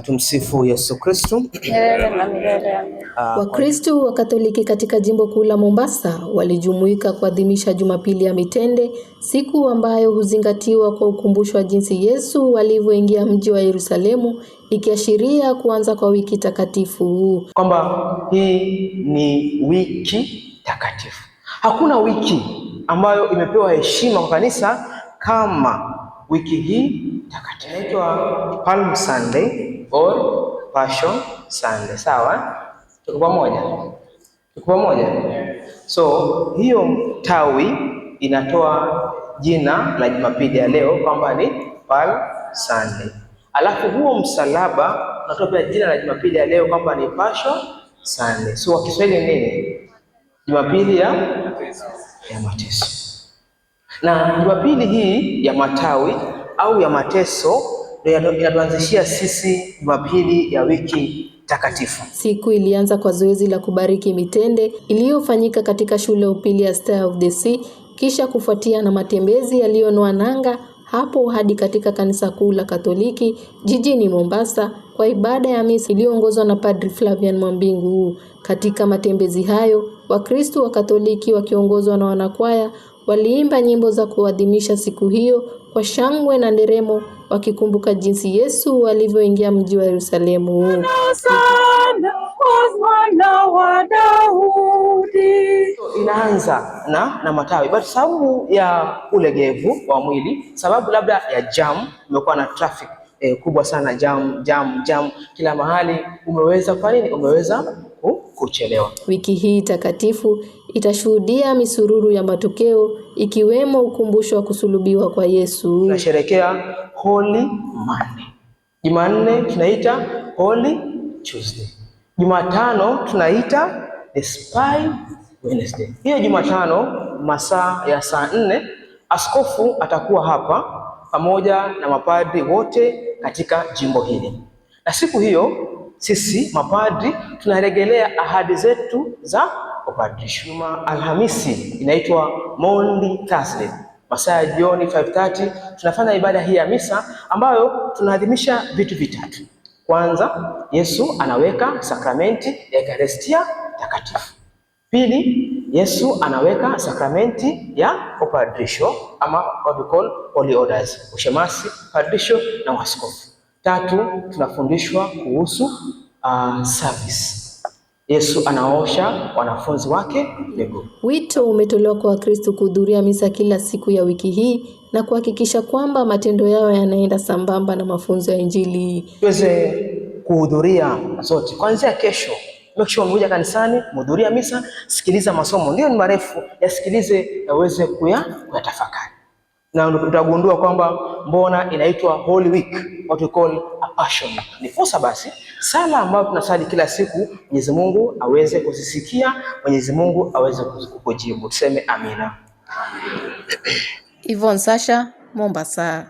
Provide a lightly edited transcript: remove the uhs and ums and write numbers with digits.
Tumsifu Yesu Kristu. Milele na milele amina. Wakristu wa Katoliki katika jimbo kuu la Mombasa walijumuika kuadhimisha Jumapili ya Mitende, siku ambayo huzingatiwa kwa ukumbusho wa jinsi Yesu alivyoingia mji wa Yerusalemu, ikiashiria kuanza kwa wiki takatifu. Kwamba hii ni wiki takatifu. Hakuna wiki ambayo imepewa heshima kwa kanisa kama wiki hii takatifu. Inaitwa Palm Sunday or Passion Sunday. Sawa? Tuko pamoja? Tuko pamoja? So hiyo tawi inatoa jina la Jumapili ya leo kwamba ni Palm Sunday. Alafu huo msalaba unatoa pia jina la Jumapili ya leo kwamba ni Passion Sunday. So kwa Kiswahili nini? Jumapili ya mateso. Na Jumapili hii ya matawi au ya mateso ndio inatuanzishia sisi Jumapili ya wiki takatifu. Siku ilianza kwa zoezi la kubariki mitende iliyofanyika katika shule ya upili ya Star of the Sea, kisha kufuatia na matembezi yaliyonoa nanga hapo hadi katika kanisa kuu la Katoliki jijini Mombasa kwa ibada ya misa iliyoongozwa na Padri Flavian Mwambingu. Katika matembezi hayo, Wakristo wa Katoliki wakiongozwa na wanakwaya waliimba nyimbo za kuadhimisha siku hiyo kwa shangwe na nderemo, wakikumbuka jinsi Yesu alivyoingia mji wa Yerusalemu. Sana kwa mwana wa Daudi. Inaanza na matawi, but sababu ya ulegevu wa mwili, sababu labda ya jam, umekuwa na traffic kubwa sana, jam jam jam kila mahali, umeweza kwa nini? Umeweza kuchelewa. Wiki hii takatifu itashuhudia misururu ya matokeo ikiwemo ukumbusho wa kusulubiwa kwa Yesu. Tunasherehekea Holy Monday. Jumanne tunaita Holy Tuesday. Jumatano tunaita the Spy Wednesday. Hiyo Jumatano masaa ya saa 4 askofu atakuwa hapa pamoja na mapadri wote katika jimbo hili, na siku hiyo sisi mapadri tunarejelea ahadi zetu za upadrisho. Juma Alhamisi inaitwa Maundy Thursday, masaa ya jioni 5:30 tunafanya ibada hii ya misa ambayo tunaadhimisha vitu vitatu. Kwanza, Yesu anaweka sakramenti ya Ekaristia Takatifu. Pili, Yesu anaweka sakramenti ya upadrisho ama what we call holy orders, ushemasi, padrisho na uaskofu. Tatu, tunafundishwa kuhusu service. Yesu anaosha wanafunzi wake miguu. Wito umetolewa kwa Wakristo kuhudhuria misa kila siku ya wiki hii na kuhakikisha kwamba matendo yao yanaenda sambamba na mafunzo ya Injili. Tuweze kuhudhuria zote kuanzia kesho. Make sure umekuja kanisani, mhudhuria misa, sikiliza masomo, ndio ni marefu, yasikilize na uweze kuyatafakari, na utagundua kwamba mbona inaitwa Holy Week, what we call a passion. Ni fursa basi, sala ambayo tunasali kila siku, Mwenyezi Mungu aweze kuzisikia, Mwenyezi Mungu aweze kukujibu. Tuseme amina. Yvonne Sasha, Mombasa.